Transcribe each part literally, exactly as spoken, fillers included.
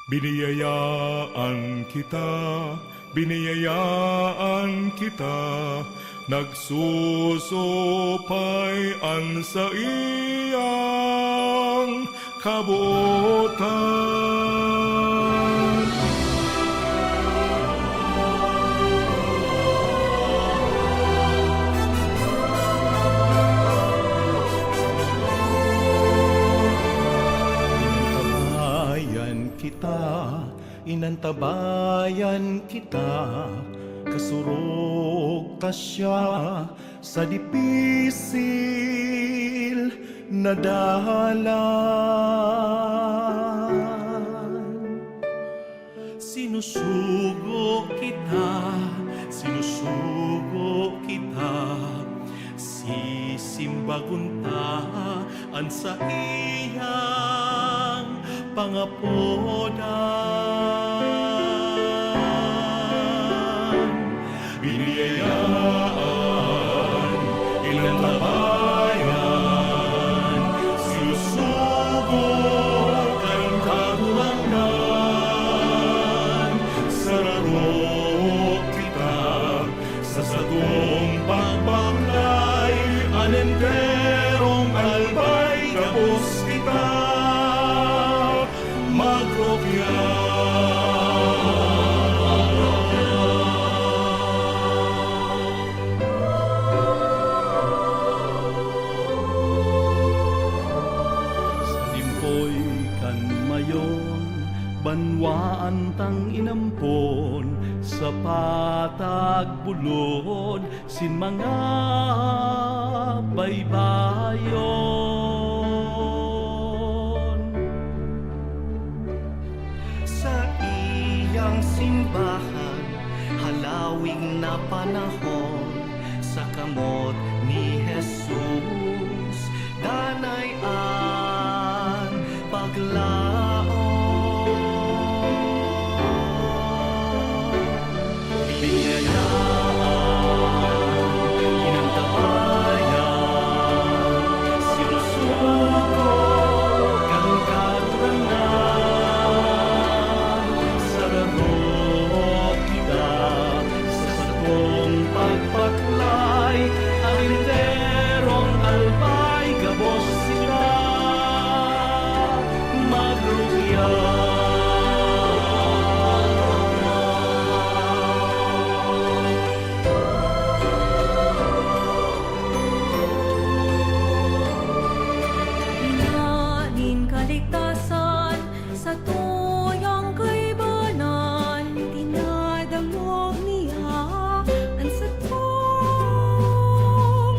Biniyayaan kita, biniyayaan kita, nagsusupay an saiyang kabotan. Inantabayan kita, inantabayan kita, kasurog ta siya sa dipisil na dalan. Sinusugo kita, sinusugo kita, sisimbagon ta an saiyang pangapodan. Biniyayaan, inantabayan, sinusugo kan Kagurangnan. Sararo kita sa satong pagbaklay, an enterong albay gabos kita magrukya. Sa limpoy kan mayon, banwaan tang inampon, sa patag bulod, sin mga baybayon. Saiyang simbahan, halawig na panahon, sa kamot ni Jesus, danay an paglaom. Biniyayaan, inantabayan, sinusugo kan Kagurangnan. Sararo kita sa satong pagbaklay, an enterong albay gabos kita magrukya. Ina nin kaligtasan, satuyang kaibanan, dinadangog niya an satong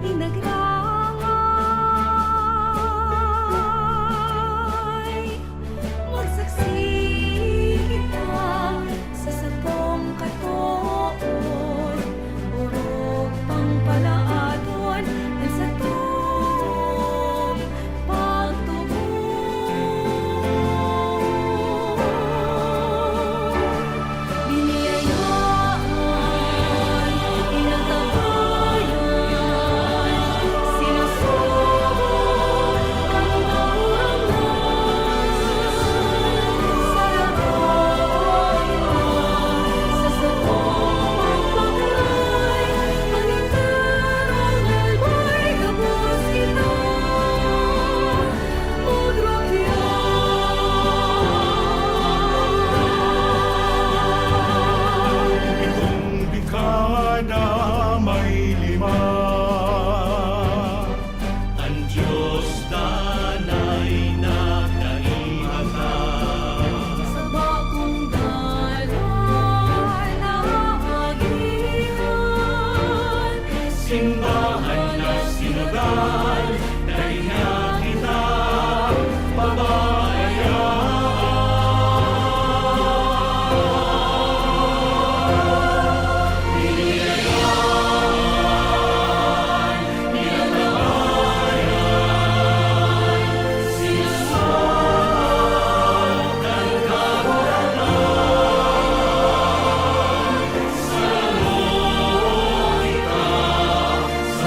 pinagrangay. Magsaksi kita sa satong katood, orog pang palaadon an satong pagtubod. Biniyayaan, inantabayan, sinusugo kan Kagurangnan. Sararo kita sa satong pagbaklay, an enterong albay gabos kita magrukya. Itong dekada may lima, an Dios danay na kaimahan. Sa bagong dalan na agihan, simbahan na sinodal, dai na kita pababayaan. Biniyayaan, inantabayan, sinusugo kan Kagurangnan. Sararo kita sa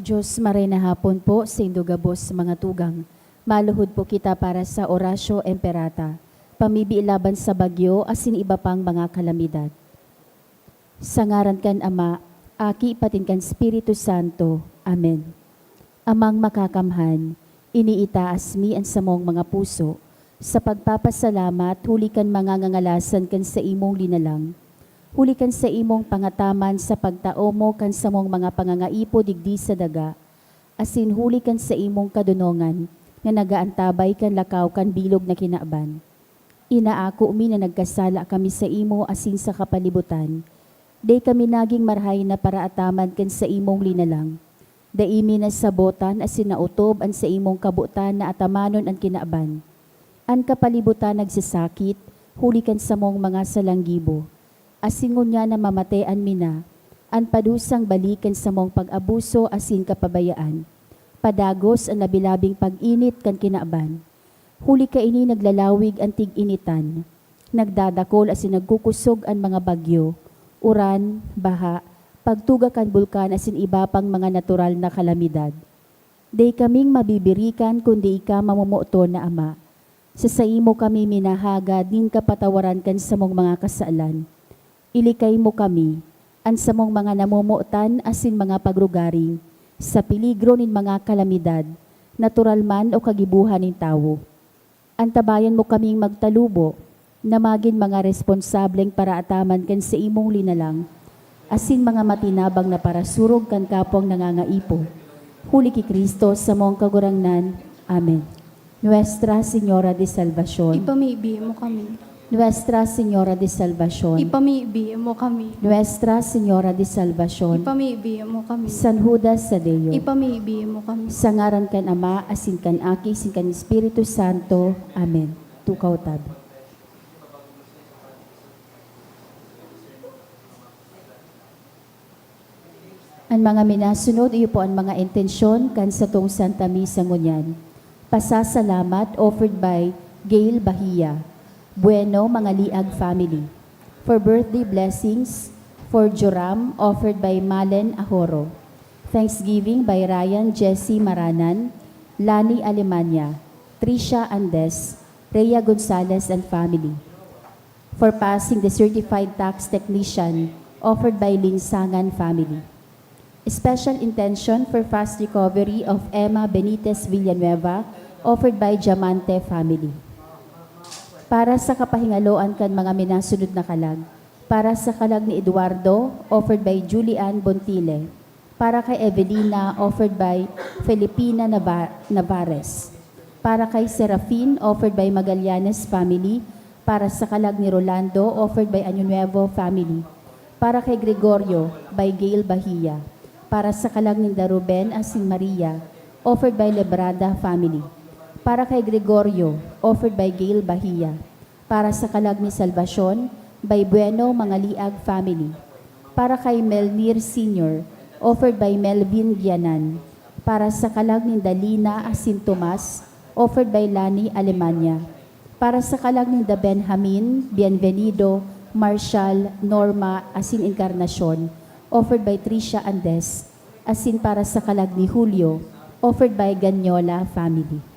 Diyos, maray na hapon po, saindo gabos mga tugang. Maluhod po kita para sa Oratio Imperata, pamibi laban sa bagyo asin iba pang mga kalamidad. Sa ngaran kan Ama, Aki, patin kan Espiritu Santo. Amen. Amang Makakamhan, iniitaas mi an samong mga puso sa pagpapasalamat huli kan mga ngangalasan kan saimong linalang, huli kan saimong pangataman sa pagtao mo kan samong mga pangangaipo digdi sa daga, asin huli kan saimong kadonongan na nagaantabay kan lakaw kan bilog na kinaban. Inaako mi na nagkasala kami saimo asin sa kapalibutan. Dai kami nagin marahay na paraataman kan saimong linalang. Dai mi nasabotan asin naotob an saimong kabotan na atamanon an kinaban. An kapalibutan nagsasakit huli kan samong mga salang gibo, asin ngunyan namamatean mi na an padusang balik kan samong pag-abuso asin kapabayaan. Padagos an labi-labing pag-init kan kinaban. Huli kaini naglalawig an tig-initan, nagdadakol asin nagkukosog an mga bagyo, uran, baha, pagtuga kan bulkan asin iba pang mga natural na kalamidad. Dai kaming mabibirikan kundi ika, mamomoton na Ama. Sa saimo kami minahagad nin kapatawaran kan samong mga kasalan. Ilikay mo kami, an samong mga namomotan asin mga pagrugaring, sa peligro nin mga kalamidad, natural man o kagibohan nin tawo. Antabayan mo kaming magtalubo na magin mga responsableng paraataman kan saimong linalang, asin mga matinabang na parasurog kan kapwang nangangaipo. Huli ki Cristo, samong Kagurangnan. Amen. Nuestra Señora de Salvacion. Ipamibi mo kami. Nuestra Señora de Salvacion. Ipamibi mo kami. Nuestra Señora de Salvacion. Ipamibi mo kami. San Judas Tadeo. Ipamibi mo kami. Sa ngaran kan Ama, asin kan Aki, asin kan Espiritu Santo. Amen. Tukaw ta. An mga minasunod, iyo po an mga intensyon kan satong Santa Misa ngunyan. Pasasalamat offered by Gail Bahia, Bueno, Mangaliag family. For birthday blessings for Joram, offered by Malen Ahoro. Thanksgiving by Ryan Jesse Maranan, Lani Alemania, Tricia Andes, Rhea Gonzalez and family. For passing the certified tax technician, offered by Linsangan family. Special intention for fast recovery of Emma Benitez Villanueva, offered by Diamante family. Para sa kapahingaloan kan mga minasunod na kalag, para sa kalag ni Eduardo, offered by Julian Bontile. Para kay Evelina, offered by Felipina Nava-, Navares. Para kay Serafin, offered by Magallanes family. Para sa kalag ni Rolando, offered by Año Nuevo family. Para kay Gregorio, by Gail Bahia. Para sa kalag ninda Ruben asin Maria, offered by Lebrada family. Para kay Gregorio, offered by Gail Bahia. Para sa kalag ni Salvacion, by Bueno Mangaliag family. Para kay Melnir Senior, offered by Melvin Gianan. Para sa kalag ninda Lina asin Tomas, offered by Lani Alemania. Para sa kalag ninda Benjamin, Bienvenido, Marshall, Norma, asin Encarnacion, offered by Tricia Andes. Asin para sa kalag ni Julio, offered by Ganyola family.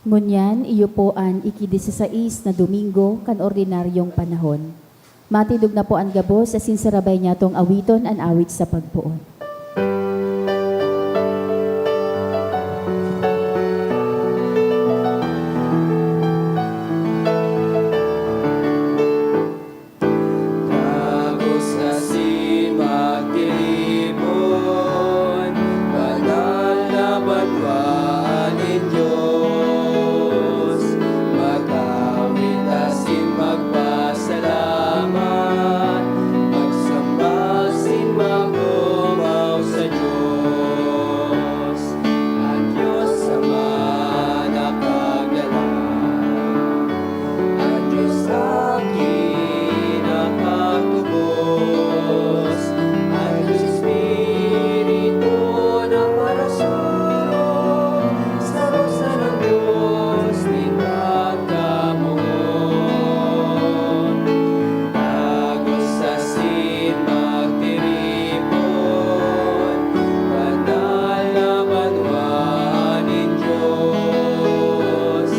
Ngunyan, iyo po an iki-disisais na Domingo kan ordinaryong panahon. Matindog na po an gabos asin sarabay niyatong awiton an awit sa pagpoon. Dagos asin magtiripon, banal na banwaan nin Dios. Mag-awit asin magpasalamat, magsamba asin mag-omaw sa Dios. An Dios Ama na kagalang, an Dios Aki na katubos, an Dios Espiritu na parasurog, sarong-sarong Dios nin pagkamoot. Dagos asin magtiripon, banal na banwaan nin Dios.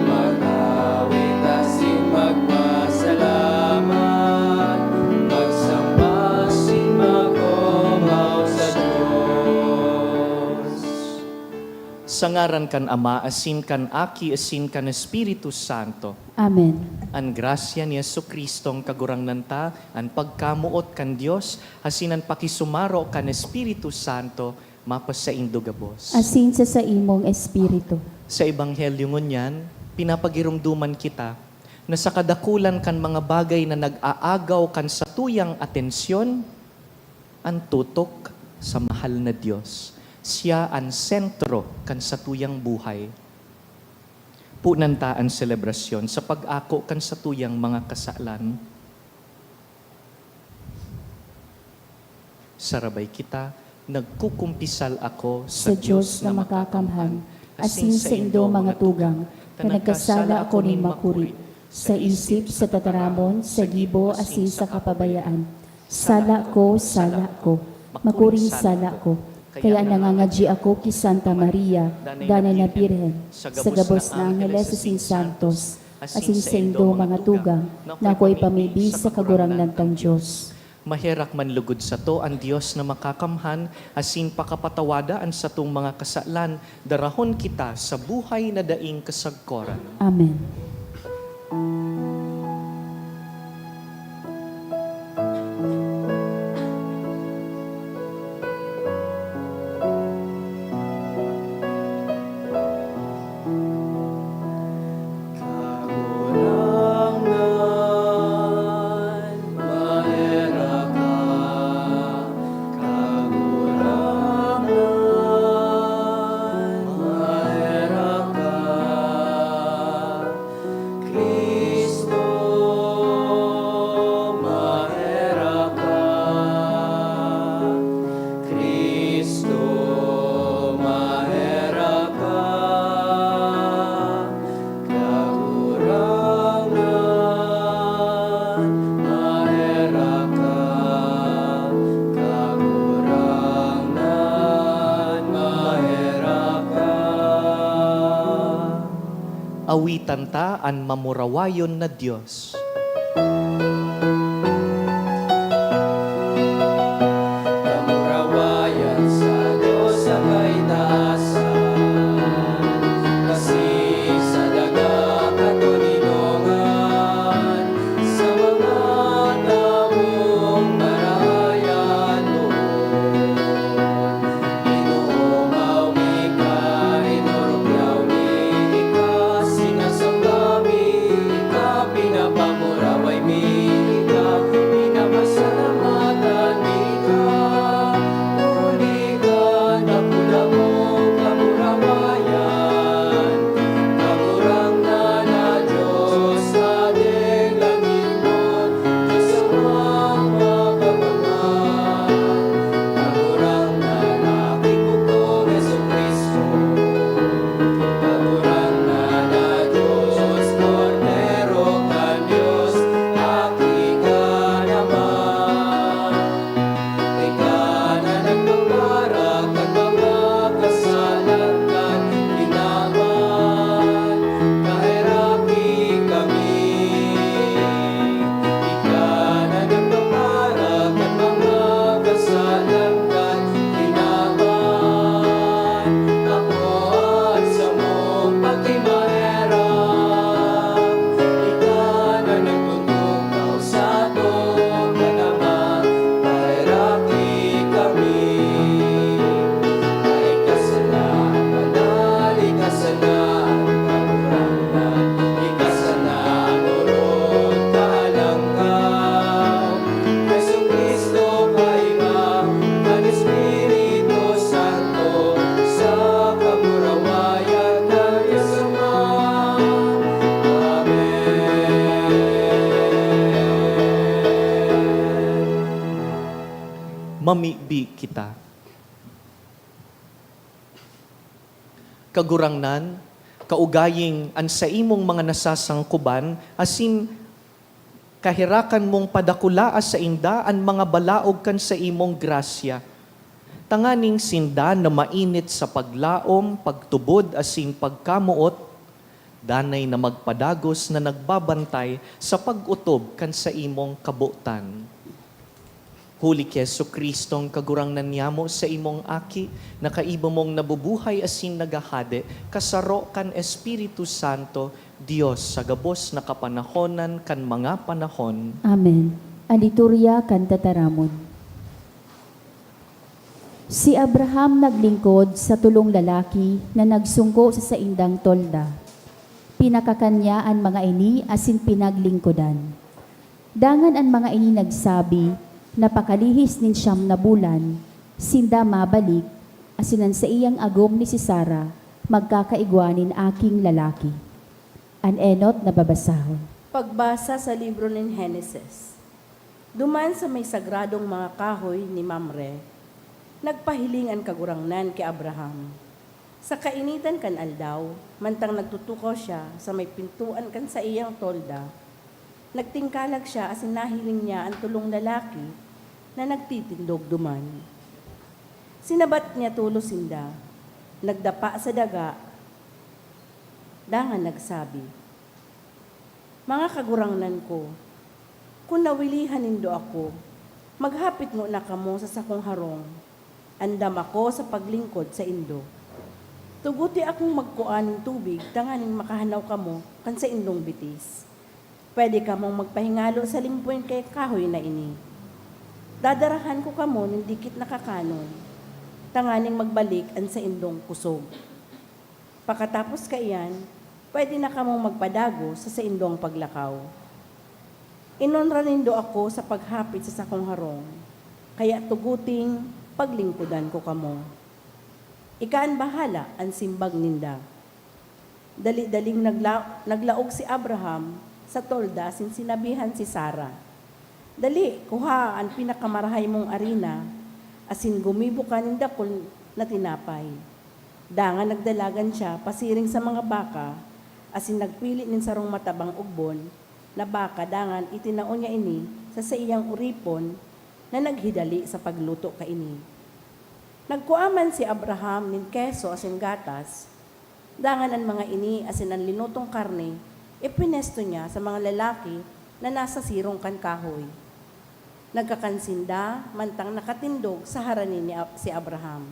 Mag-awit asin magpasalamat, magsamba asin mag-omaw sa Dios. Sa ngaran kan Ama, asin kan Aki, asin kan Espiritu Santo. Amen. An grasya ni Jesu-Cristong Kagurangnan ta, an pagkamoot kan Dios, asin an pakisumaro kan Espiritu Santo, mapasaindo gabos. Asin sa saimong espiritu. Sa Ebanghelyo ngunyan, pinapagiromdoman kita na sa kadakulan kan mga bagay na nag-aagaw kan satuyang atensyon, an tutok sa mahal na Dios. Siya an sentro kan satuyang buhay. Punan ta an selebrasyon sa pag-ako kan satuyang mga kasalan. Sarabay kita, "Nagkukumpisal ako sa Dios na makakamhan, asin saindo, mga tugang, ta nagkasala ako nin makuri, sa isip, sa tataramon, sa gibo, asin sa kapabayaan. Sala ko, sala ko, makuring sala ko." Kaya nangangadyi ako ki Santa Maria, danay na Birhen, sa gabos na angheles asin santos, asin saindo, mga tugang, na ako ipamibi sa Kagurangnan tang Dios. Maherak man lugod sato an Dios na makakamhan, asin pakapatawada an satong mga kasalan, darahon kita sa buhay na daing kasagkoran. Amen. Kagurangnan, maherak ka. Kagurangnan, maherak ka. Cristo, maherak ka. Cristo, maherak ka. Kagurangnan, maherak ka. Kagurangnan, maherak ka. Awitan ta an mamurawayon na Dios. Kamurawayan sa Dios sa kaitaasan, asin sa daga katoninongan, sa mga tawong marahay an poon. Inoomaw mi ka, inurugyaw mi ika, sinasamba mi ika, pinapang- Mamibi kita. Kagurangnan, kaugaying an saimong mga nasasangkuban asin kaherakan mong padakulaa sainda an mga balaog kan saimong grasya, tanganing sinda na mainit sa paglaom, pagtubod asin pagkamoot, danay na magpadagos na nagbabantay sa pag-otob kan saimong kabotan. Huli ki Jesu-Cristong Kagurangnan niyamo, saimong Aki, na kaiba mong nabubuhay asin naghahade, kasaro kan Espiritu Santo, Dios sa gabos na kapanahonan kan mga panahon. Amen. An Liturya kan Tataramon. Si Abraham naglingkod sa tolong lalaki na nagsungko sa saindang tolda. Pinakakan niya an mga ini asin pinaglingkodan. Dangan an mga ini nagsabi na pakalihis nin siyam na bulan, sinda mabalik, asin an saiyang agom ni si Sara magkakaigwa nin aking lalaki. An enot na babasahon. Pagbasa sa libro nin Henesis. Duman sa may sagradong mga kahoy ni Mamre, nagpahiling an Kagurangnan ki Abraham. Sa kainitan kan aldaw, mantang nagtutukaw siya sa may pintoan kan saiyang tolda, nagtingkalag siya asin nahiling niya an tolong lalaki na nagtitindog duman. Sinabat niya tolos sinda, nagdapa sa daga, dangan nagsabi, "Mga kagurangnan ko, kun nawilihan nindo ako, maghapit ngona kamo sa sakong harong. Andam ako sa paglingkod saindo. Tuguti akong magkua nin tubig tanganing makahanaw kamo kan saindong bitis. Pwede kamong magpahingalo sa limpoy ki kahoy na ini. Dadarahan ko kamo nin dikit na kakanon, tanganing magbalik an saindong kusog. Pakatapos kaiyan, pwede na kamong magpadagos sa saindong paglakaw. Inonra nindo ako sa paghapit sa sakong harong, kaya tuguting paglingkodan ko kamo." "Ika an bahala," an simbag ninda. Dali-daling nagla-, naglaog si Abraham sa tolda asin sinabihan si Sara, "Dali, kuhaa an pinakamarahay mong arina asin gumibo ka nin dakul na tinapay." Dangan nagdalagan siya pasiring sa mga baka asin nagpili nin sarong matabang ugbon na baka, dangan itinao niya ini sa saiyang oripon na naghidali sa pagluto kaini. Nagkua man si Abraham nin keso asin gatas, dangan an mga ini asin an linutong karne ipinesto niya sa mga lalaki na nasa sirong kan kahoy. Nagkakan sinda mantang nakatindog sa harani ni Ab-, si Abraham.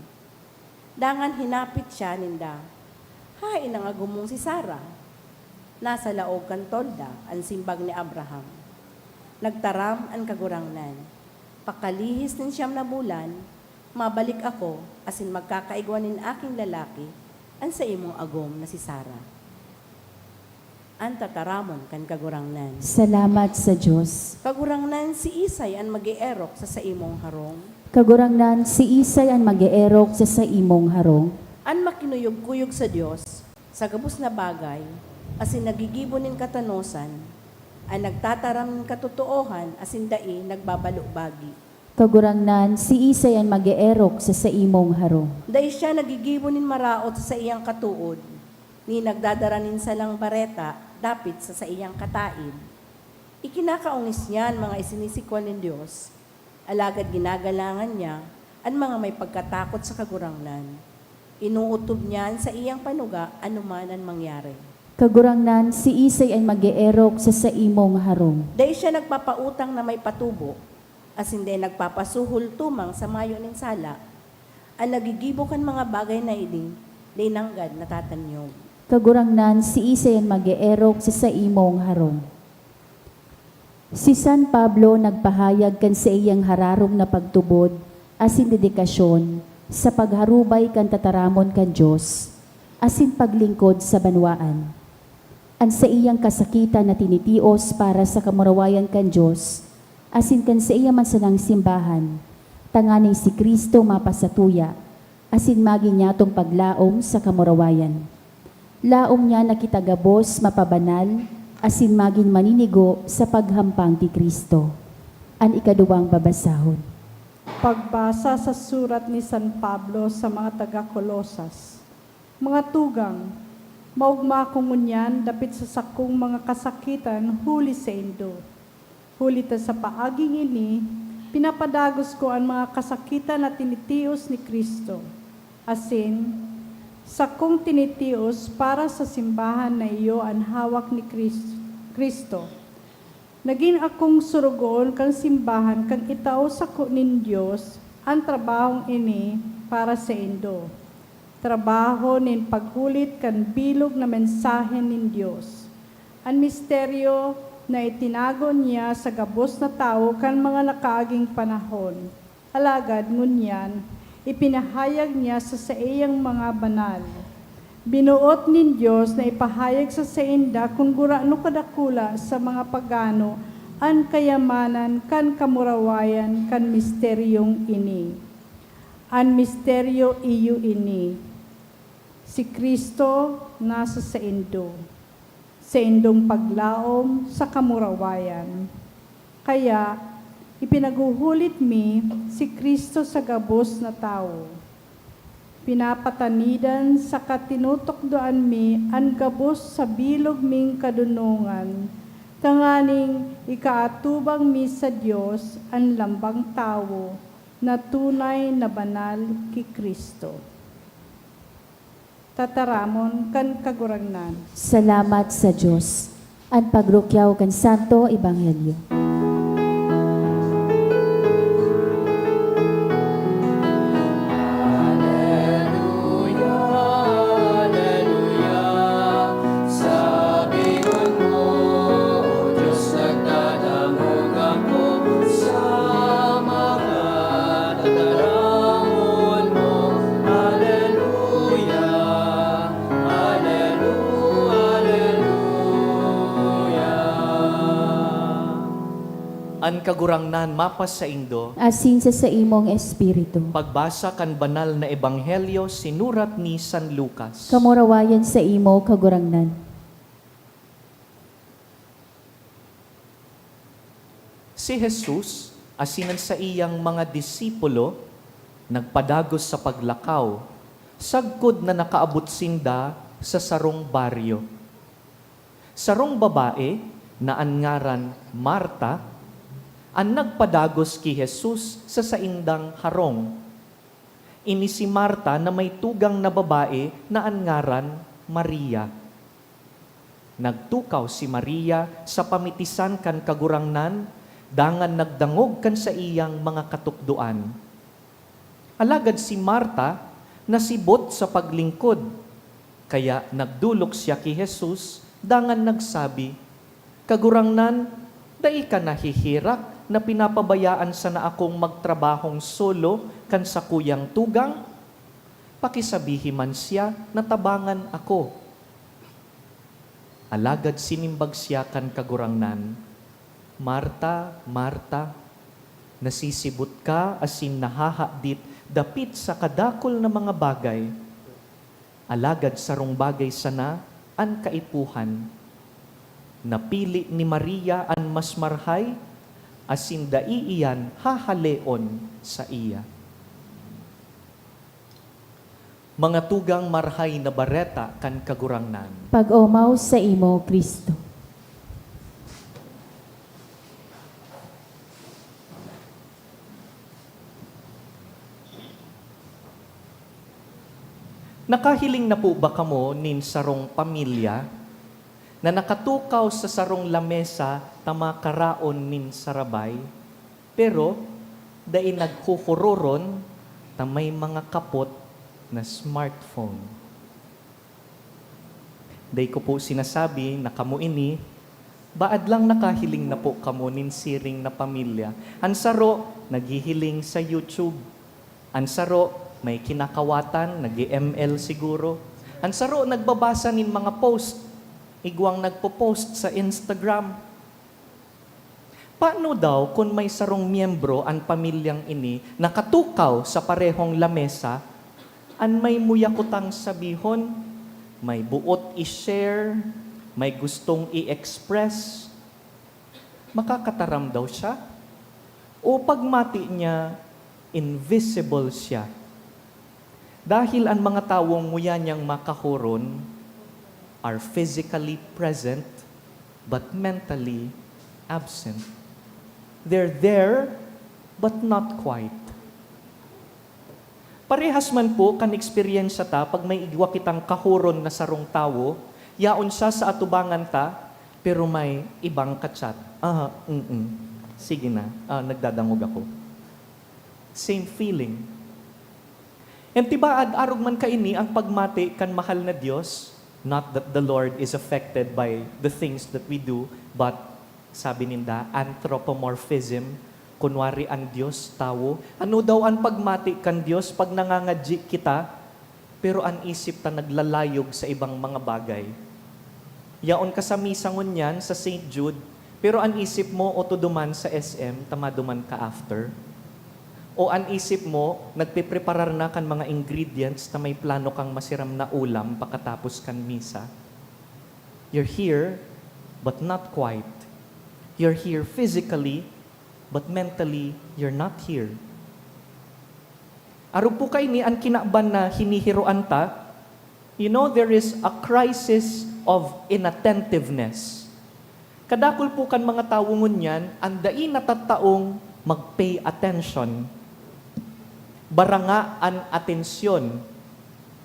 Dangan hinapit siya ninda, "Haen an agom mong si Sara?" "Nasa laog kan tolda," an simbag ni Abraham. Nagtaram an Kagurangnan, "Pakalihis nin siyam na bulan, mabalik ako asin magkakaigwa nin aking lalaki, an saimong agom na si Sara." An tataramon kan Kagurangnan. Salamat sa Dios. Kagurangnan, siisay an mag-eerok sa saimong harong? Kagurangnan, siisay an mag-eerok sa saimong harong? An makinuyog-kuyog sa Dios sa gabos na bagay, asin nagigibo nin katanosan, an nagtataram nin katotoohan asin dai nagbabalubagi. Kagurangnan, siisay an mag-eerok sa saimong harong? Dai siya nagigibo nin maraot sa saiyang katood, ni nagdadara nin salang bareta dapit sa saiyang kataed. Ikinakaongis niya an mga isinisikwa nin Dios, alagad ginagalangan niya an mga may pagkatakot sa Kagurangnan. Inootob niya an saiyang panuga anoman an mangyari. Kagurangnan, siisay an mag-eerok sa saimong harong? Dai siya nagpapautang na may patubo, asin dai nagpapasuhol tumang sa mayo nin sala. An naggigibo kan mga bagay na ini, dai nanggad natatanyog. Kagurangnan, siisay an mag-eerok sa saimong harong? Si San Pablo nagpahayag kan saiyang hararong na pagtubod asin dedikasyon sa pagharubay kan tataramon kan Dios asin paglingkod sa banwaan. An saiyang kasakitan na tinitios para sa kamurawayan kan Dios asin kan saiya man sanang simbahan, tanganing si Cristo mapasatuya asin magin niyatong paglaom sa kamurawayan. Laom niya na kita gabos mapabanal asin magin maninigo sa paghampang ki Cristo. An ikaduwang babasahon. Pagbasa sa surat ni San Pablo sa mga taga Colosas. Mga tugang, maogma ako ngunyan dapit sa sakong mga kasakitan huli saindo. Huli ta sa paaging ini, pinapadagos ko an mga kasakitan na tinitios ni Cristo, asin sakong tinitios para sa simbahan na iyo an hawak ni Cris-, Cristo. Nagin akong sorogoon kan simbahan kan itao sako nin Dios an trabahong ini para saindo, trabaho nin paghulit kan bilog na mensahe nin Dios, an misteryo na itinago niya sa gabos na tawo kan mga nakaaging panahon. Alagad ngunyan, ipinahayag niya sa saiyang mga banal. Binoot nin Dios na ipahayag sa sainda kun gurano kadakula sa mga pagano an kayamanan kan kamurawayan kan misteryong ini. An misteryo iyo ini: si Cristo nasa saindo, saindong paglaom sa kamurawayan. Kaya, ipinaghuhulit mi si Cristo sa gabos na tawo. Pinapatanidan saka tinutukdoan mi an gabos sa bilog ming kadonongan, tanganing ikaatubang mi sa Dios an lambang tawo na tunay na banal ki Cristo. Tataramon kan Kagurangnan. Salamat sa Dios. An pagrukyaw kan Santo Ebanghelyo. An Kagurangnan mapasaindo. Asin sa saimong espiritu. Pagbasa kan Banal na Ebanghelyo sinurat ni San Lucas. Kamurawayan saimo, Kagurangnan. Si Jesus asin an saiyang mga disipulo nagpadagos sa paglakaw, sagkod na nakaabot sinda sa sarong baryo. Sarong babae na an ngaran Marta an nagpadagos ki Jesus sa saindang harong. Ini si Marta na may tugang na babae na an ngaran Maria. Nagtukaw si Maria sa pamitisan kan Kagurangnan, dangan nagdangog kan saiyang mga katukdoan. Alagad si Marta nasibot sa paglingkod, kaya nagdolok siya ki Jesus dangan nagsabi, "Kagurangnan, dai ka naheherak na pinapabayaan sana akong magtrabahong solo kan sakuyang tugang? Pakisabihi man siya na tabangan ako." Alagad sinimbag siya kan Kagurangnan, "Marta, Marta, nasisibot ka asin nahahadit dapit sa kadakul na mga bagay. Alagad sarong bagay sana an kaipuhan. Napili ni Maria an mas marhay, asin dai iyan hahaleon saiya." Mga tugang, Marhay na Bareta kan Kagurangnan. Pag-omaw saimo, Cristo. Nakahiling na po ba kamo nin sarong pamilya na nakatukaw sa sarong lamesa ta makaraon nin sarabay, pero dai nagkukuroron ta may mga kapot na smartphone? Dai ko po sinasabi na kamo ini, baad lang nakahiling na po kamo nin siring na pamilya. An saro, naghihiling sa YouTube. An saro, may kinakawatan, nag-e-M L siguro. An saro, nagbabasa nin mga post. Igwang nagpo-post sa Instagram. Paano daw kun may sarong miyembro an pamilyang ini nakatukaw sa parehong lamesa, an may muya kutang sabihon, may boot i-share, may gustong i-express? Makakataram daw siya? O pagmati niya, Invisible siya. Dahil an mga tawong nguya niyang makahoron are physically present but mentally absent. They're there but not quite. Parehas man po kan eksperyensya ta pag may igwa kitang kahoron na sarong tawo, yaon siya sa atubangan ta, pero may ibang ka-chat. Aha, mm. Sige na, ah, nagdadangog ako. Same feeling. And tibaad, arog man kaini ang pagmati kan mahal na Dios, not that the Lord is affected by the things that we do, but sabi ninda, anthropomorphism, kunwari an Dios, tawo. Ano daw an pagmati kan Dios pag nangangadyi kita, pero an isip ta naglalayog sa ibang mga bagay? Yaon ka sa misa ngunyan sa Saint Jude, pero an isip mo oto duman sa S M ta maduman ka after? O an isip mo nagpepreparar na kan mga ingredients ta may plano kang masiram na ulam pakatapos kan misa? You're here, but not quite. You're here physically, but mentally, you're not here. Arog po kaini an kinaban na hinihiroan ta. You know, there is a crisis of inattentiveness. Kadakul po kan mga tawo ngunyan an dai natataong mag-pay attention. Baranga an atensyon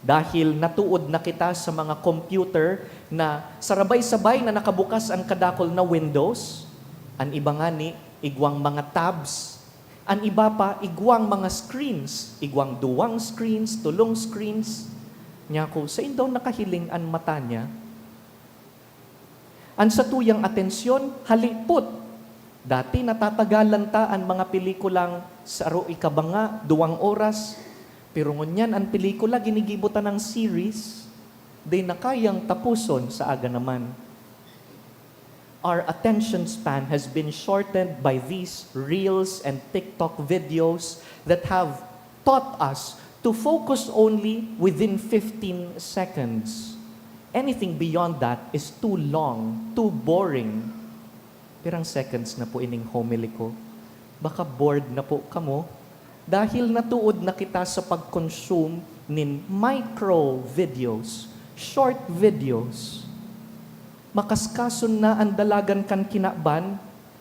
dahil natuod na kita sa mga computer na sarabay-sabay na nakabukas an kadakul na windows, an iba ngani igwang mga tabs, an iba pa igwang mga screens, igwang duwang screens, tolong screens. Nyako, sain daw nakahiling an mata niya? An satuyang atensyon halipot. Dati natatagalan ta an mga pelikulang saro ikabanga, duwang oras, pero ngunyan an pelikula ginigibo ta nang series, di na kayang taposon sa aga naman. Our attention span has been shortened by these reels and TikTok videos that have taught us to focus only within fifteen seconds. Anything beyond that is too long, too boring. Pirang seconds na po ining homily ko? Baka bored na po kamo. Dahil natuod na kita sa pag-consume nin micro videos, short videos. Makaskason na an dalagan kan kinaban,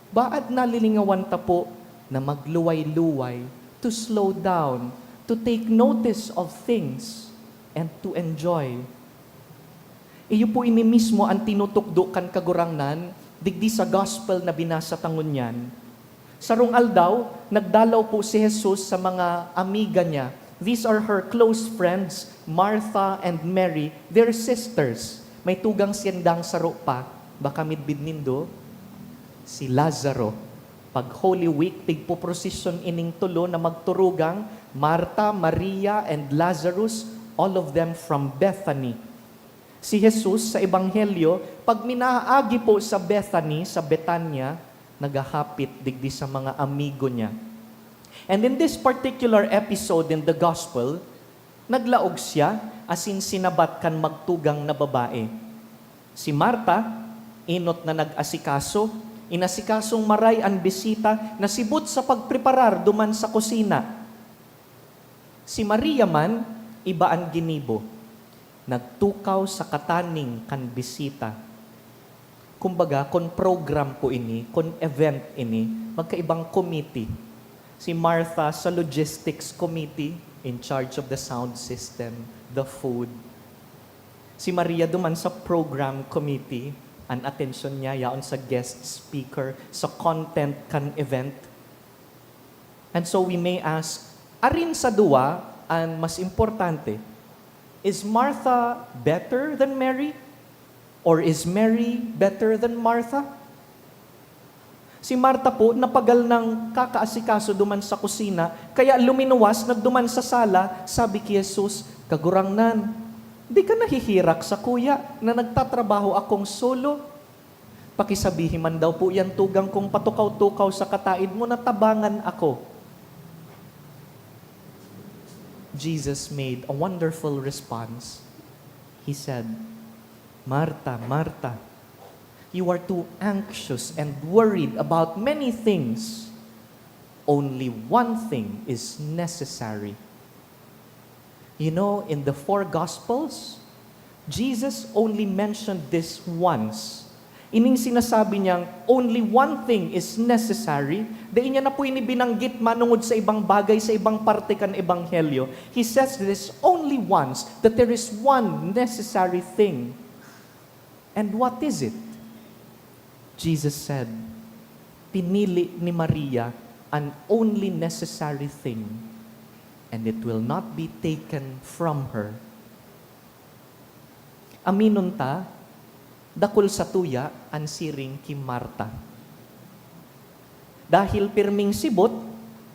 baad nalilingawan ta po na magluway-luway, to slow down, to take notice of things, and to enjoy. Iyo po ini mismo an tinutukdo kan Kagurangnan digdi sa gospel na binasa ta ngunyan. Sarong aldaw, nagdalaw po si Jesus sa mga amiga niya. These are her close friends, Martha and Mary. They're sisters. May tugang sindang saro pa. Baka midbid nindo? Si Lazaro. Pag Holy Week, tigpoprosesyon ining tulo na magturugang, Martha, Maria, and Lazarus, all of them from Bethany. Si Jesus sa Ebanghelyo, pag minaagi po sa Bethany, sa Betania, naghahapit digdi sa mga amigo niya. And in this particular episode in the Gospel, naglaog siya asin sinabat kan magtugang na babae. Si Marta, enot na nag-asikaso, inasikasong maray an bisita na sibot sa pagpreparar duman sa kusina. Si Maria man, iba an ginibo. Nagtukaw sa kataning kan bisita. Kumbaga, kun program po ini, kun event ini, magkaibang committee. Si Martha sa logistics committee, in charge of the sound system, the food. Si Maria duman sa program committee, an atensyon niya yaon sa guest speaker, sa content kan event. And so we may ask, arin sa duwa an mas importante? Is Martha better than Mary? Or is Mary better than Martha? Si Marta po, napagal nang kakaasikaso duman sa kusina, kaya luminuwas nagduman sa sala, sabi ki Jesus, "Kagurangnan, di ka nahihirak sakuya na nagtatrabaho akong solo? Pakisabihi man daw po yan tugang kong patukaw-tukaw sa kataed mo na tabangan ako." Jesus made a wonderful response. He said, "Marta, Marta, you are too anxious and worried about many things. Only one thing is necessary. You know, in the four Gospels, Jesus only mentioned this once. Ining sinasabi niyang, "Only one thing is necessary," dai niya na po ini binanggit manongod sa ibang bagay, sa ibang parte kan Ebanghelyo. He says this only once, that there is one necessary thing. And what is it? Jesus said, "Pinili ni Maria an only necessary thing, and it will not be taken from her." Aminon ta, dakul satuya an siring ki Marta. Dahil pirming sibot,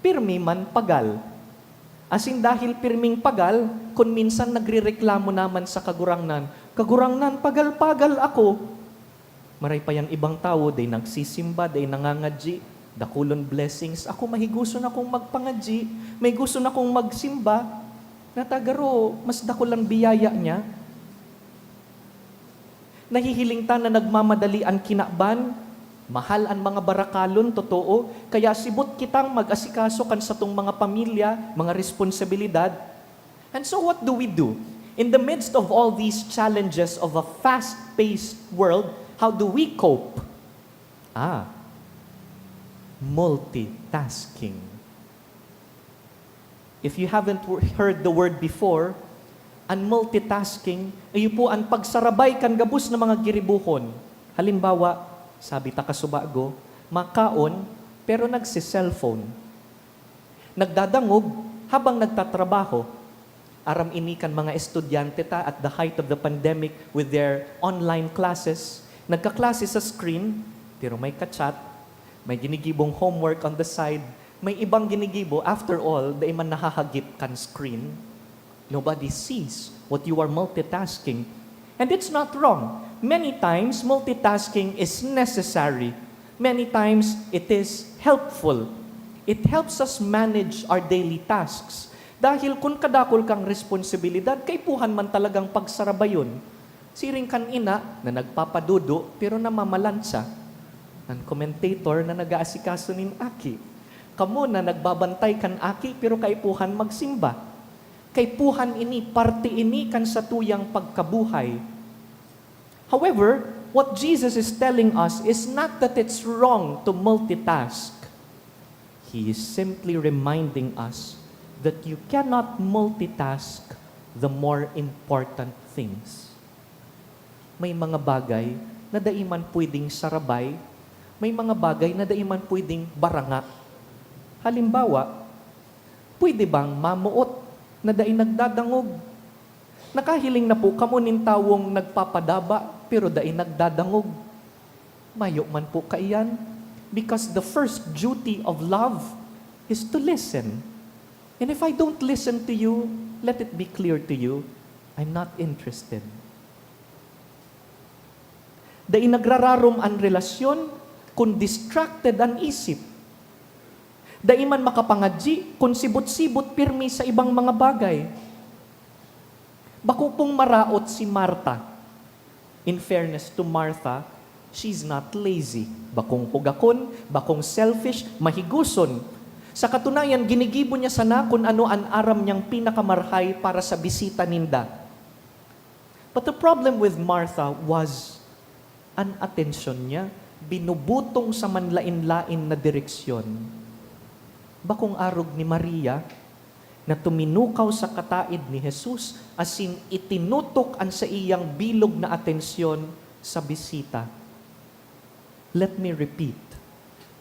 pirmi man pagal. Asin dahil pirming pagal, kun minsan nagrereklamo naman sa Kagurangnan, "Kagurangnan, pagal-pagal ako." Maray pa yang ibang tawo, dai nagsisimba, dai nangangadyi, dakulon blessings. Ako, mahiguson akong magpangadyi, mahiguson akong magsimba. Natagaro, mas dakul ang biyaya niya. Nahihiling ta na nagmamadali an kinaban, mahal an mga barakalon, totoo, kaya sibot kitang mag-asikaso kan satong mga pamilya, mga responsibilidad. And so what do we do? In the midst of all these challenges of a fast-paced world, how do we cope? Ah, multitasking. If you haven't w- heard the word before, an multitasking, iyo po an pagsarabay kan gabos na mga giribuhon. Halimbawa, sabi ta kasubago, makaon, pero nagse-cellphone. Nagdadangog habang nagtatrabaho. Aram ini kan mga estudyante ta at the height of the pandemic with their online classes. Nagkaklase sa screen, pero may ka-chat, may ginigibong homework on the side, may ibang ginigibo. After all, dai man nahahagip kan screen. Nobody sees what you are multitasking. And it's not wrong. Many times, multitasking is necessary. Many times, it is helpful. It helps us manage our daily tasks. Dahil kun kadakul kang responsibilidad, kaipuhan man talagang pagsarabayon. Siring kan ina na nagpapadudo pero namamalansya. An commentator na nag-aasikaso nin aki. Kamo na nagbabantay kan aki pero kaipuhan magsimba. Kaipuhan ini, parte ini kan satuyang pagkabuhay. However, what Jesus is telling us is not that it's wrong to multitask. He is simply reminding us that you cannot multitask the more important things. May mga bagay na dai man pwedeng sarabay, may mga bagay na dai man pwedeng baranga. Halimbawa, pwede bang mamoot na dai nagdadangog? Nakahiling na po kamo nin tawong nagpapadaba pero dai nagdadangog? Mayo man po kaiyan, because the first duty of love is to listen. And if I don't listen to you, let it be clear to you, I'm not interested. Dai nagrararom an relasyon kun distracted an isip. Dai man makapangadyi kun sibot-sibot pirmi sa ibang mga bagay. Bako pong maraot si Marta. In fairness to Martha, she's not lazy. Bakong hugakon, bakong selfish, mahiguson. Sa katunayan, ginigibo niya sana kun ano an aram niyang pinakamarahay para sa bisita ninda. But the problem with Martha was an atensyon niya binubutong sa manlain-lain na direksyon. Bakong arog ni Maria na tuminukaw sa kataed ni Jesus asin itinutok an saiyang bilog na atensyon sa bisita. Let me repeat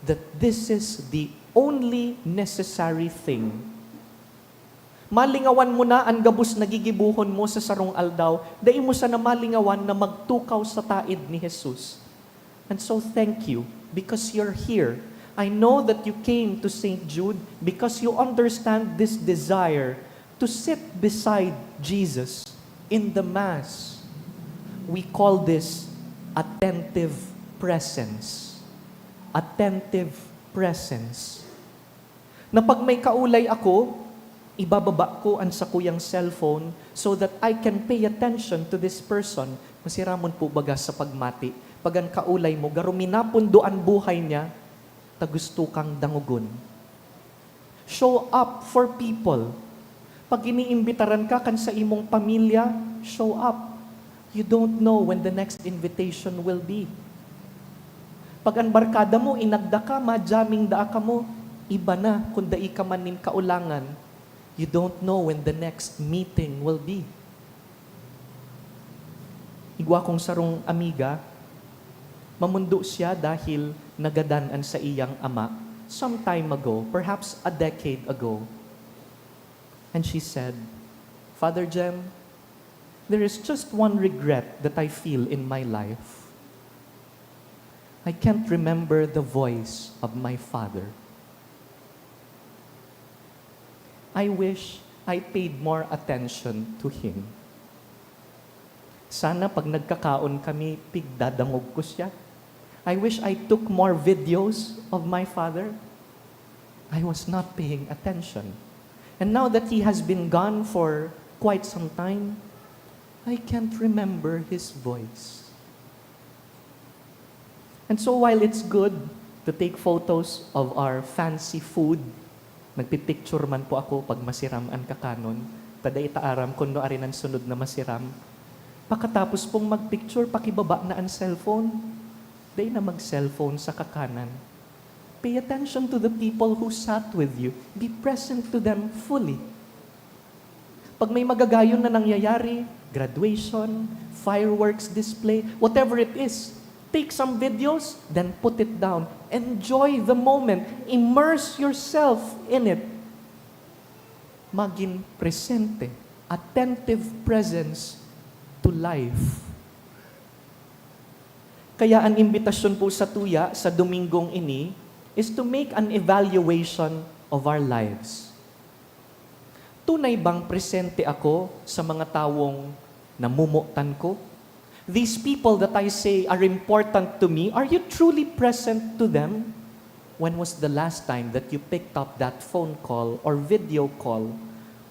that this is the only necessary thing. Malingawan mo na an gabos na gigibohon mo sa sarong aldaw, dai mo sana malingawan na magtukaw sa taed ni Jesus. And so thank you because you're here. I know that you came to Saint Jude because you understand this desire to sit beside Jesus in the Mass. We call this attentive presence. Attentive presence. Na pag may kaulay ako, ibababa ko an sakuyang cellphone so that I can pay attention to this person. Masiramon po baga sa pagmati. Pag an kaulay mo, garo minapundo an buhay niya, ta gusto kang dangogon. Show up for people. Pag iniimbitaran ka kan sa imong pamilya, show up. You don't know when the next invitation will be. Pag an barkada mo, inagda ka, ma-jamming daa kamo, iba na kun dai ka man nin kaulangan. You don't know when the next meeting will be. Igwa kong sarong amiga, mamundo siya dahil nagadan an saiyang ama some time ago, perhaps a decade ago. And she said, "Father Jem, there is just one regret that I feel in my life. I can't remember the voice of my father. I wish I paid more attention to him. Sana pag nagkakaon kami, pigdadangog ko siya. I wish I took more videos of my father. I was not paying attention. And now that he has been gone for quite some time, I can't remember his voice." And so while it's good to take photos of our fancy food, nagpipicture man po ako pag masiram an kakanon, ta dai ta aram kun nuarin an sunod na masiram. Pakatapos pong magpicture, pakibaba na an cellphone. Dai na mag-cellphone sa kakanan. Pay attention to the people who sat with you. Be present to them fully. Pag may magagayon na nangyayari, graduation, fireworks display, whatever it is, take some videos, then put it down. Enjoy the moment. Immerse yourself in it. Magin presente, attentive presence to life. Kaya an imbitasyon po sa tuya sa Domingong ini is to make an evaluation of our lives. Tunay bang presente ako sa mga tawong namomotan ko? These people that I say are important to me, are you truly present to them? When was the last time that you picked up that phone call or video call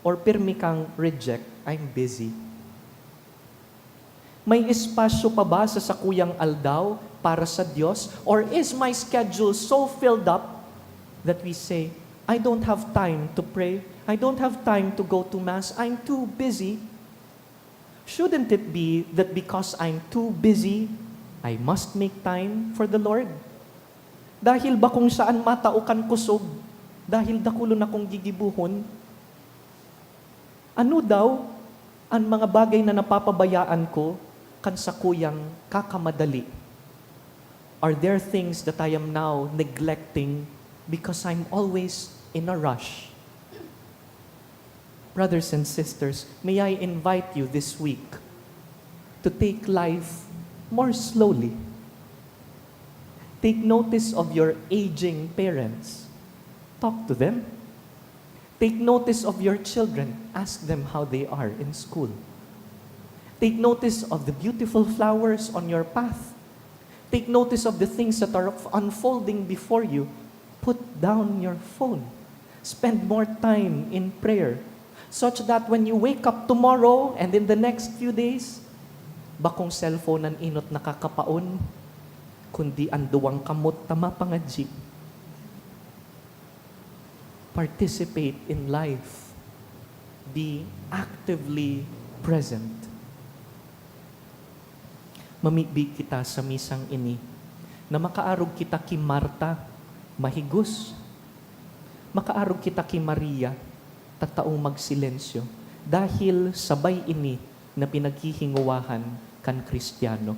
or pirmi kang reject, "I'm busy"? May espasyo pa ba sa sakuyang aldaw para sa Diyos? Or is my schedule so filled up that we say, "I don't have time to pray. I don't have time to go to Mass. I'm too busy." Shouldn't it be that because I'm too busy, I must make time for the Lord? Dahil bakong saan matao kan kusog, dahil dakulon akong gigibohon. Ano daw an mga bagay na napapabayaan ko kan sakuyang kakamadali? Are there things that I am now neglecting because I'm always in a rush? Brothers and sisters, may I invite you this week to take life more slowly. Take notice of your aging parents. Talk to them. Take notice of your children. Ask them how they are in school. Take notice of the beautiful flowers on your path. Take notice of the things that are unfolding before you. Put down your phone. Spend more time in prayer, such that when you wake up tomorrow and in the next few days, bakong cellphone an enot na kakapaon, kundi an duwang kamot ta mapangadyi. Participate in life. Be actively present. Mamibi kita sa misang ini na makaarog kita ki Marta, mahigos. Makaarog kita ki Maria, tataong magsilensyo, dahil sabay ini na pinaghihingowahan kan Kristiyano.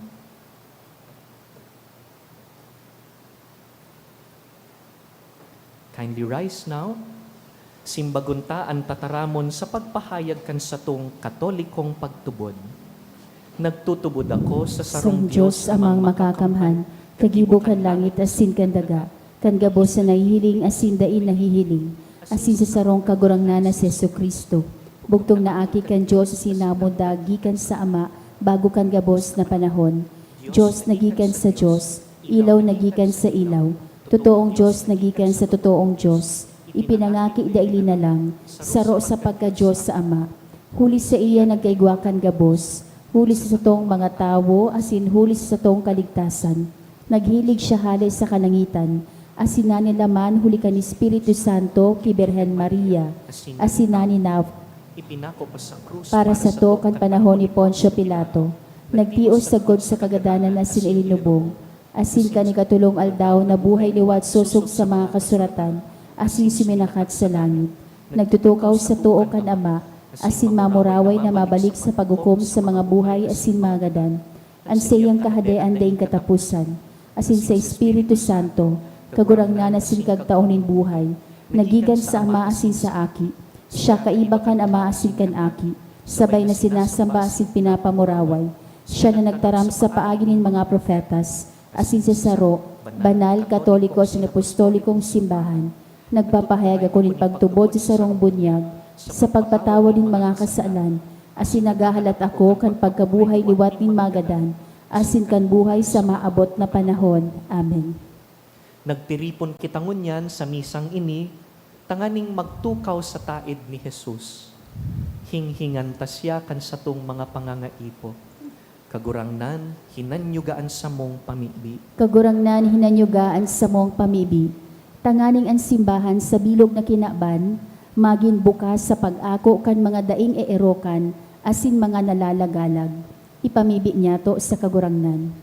Kindly rise now. Simbagon ta an tataramon sa pagpahayag kan satong Katolikong pagtubod. Nagtutubod ako sa sarong Sarong Diyos Diyos Amang Amang Makakamhan, Kagibo kan langit asin kan daga, kan gabos na nahihiling asin dai nahihiling, asin sa sarong Kagurangnan na si Jesu-Cristo. Bugtong na Aki kan Diyos asin namuda gikan sa Ama, bago kan gabos na panahon. Diyos na gikan sa Diyos, ilaw na gikan sa ilaw, totoong Diyos na gikan sa totoong Diyos, ipinangaki daili na lang, saro sa pagka-Diyos sa Ama. Huli saiya nagkaigwa kan gabos, huli sa satong mga tawo, asin huli sa satong kaligtasan. Naghilig siya hale sa kalangitan, Asin nanilaman huli kan Espiritu Santo ki Birhen Maria, asin naninaw para sato kan panahon ni Poncio Pilato. Nagtios sagkod sa kagadanan asin ilinubong, asin kan ikatolong aldaw nabuhay liwat sosog sa mga kasuratan, asin suminakat sa langit. Nagtutukaw sa too kan Ama, asin mamuraway na mabalik sa paghukom sa mga buhay asin mga gadan. An saiyang kahadean daing kataposan, asin sa Espiritu Santo, Kagurangnan asin Kagtao nin buhay, na gikan sa Ama asin sa Aki. Siya kaiba kan Ama asin kan Aki, sabay na sinasamba asin pinapamuraway. Siya na nagtaram sa paagi nin mga propetas, asin sa saro, banal, katoliko asin apostolikong simbahan. Nagpapahayag ako nin pagtubod sa sarong bunyag, sa pagpatawad nin mga kasalan, asin naghahalat ako kan pagkabuhay liwat nin magadan, asin kan buhay sa maabot na panahon. Amen. Nagtiripon kita ngunyan sa misang ini tanganing magtukaw sa taed ni Jesus. Hinghingan ta siya kan satong mga pangangaipo. Kagurangnan, hinanyuga an samong pamibi. Kagurangnan, hinanyuga an samong pamibi. Tanganing an simbahan sa bilog na kinaban magin bukas sa pag-ako kan mga daing eerokan asin mga nalalagalag. Ipamibi niyato sa Kagurangnan.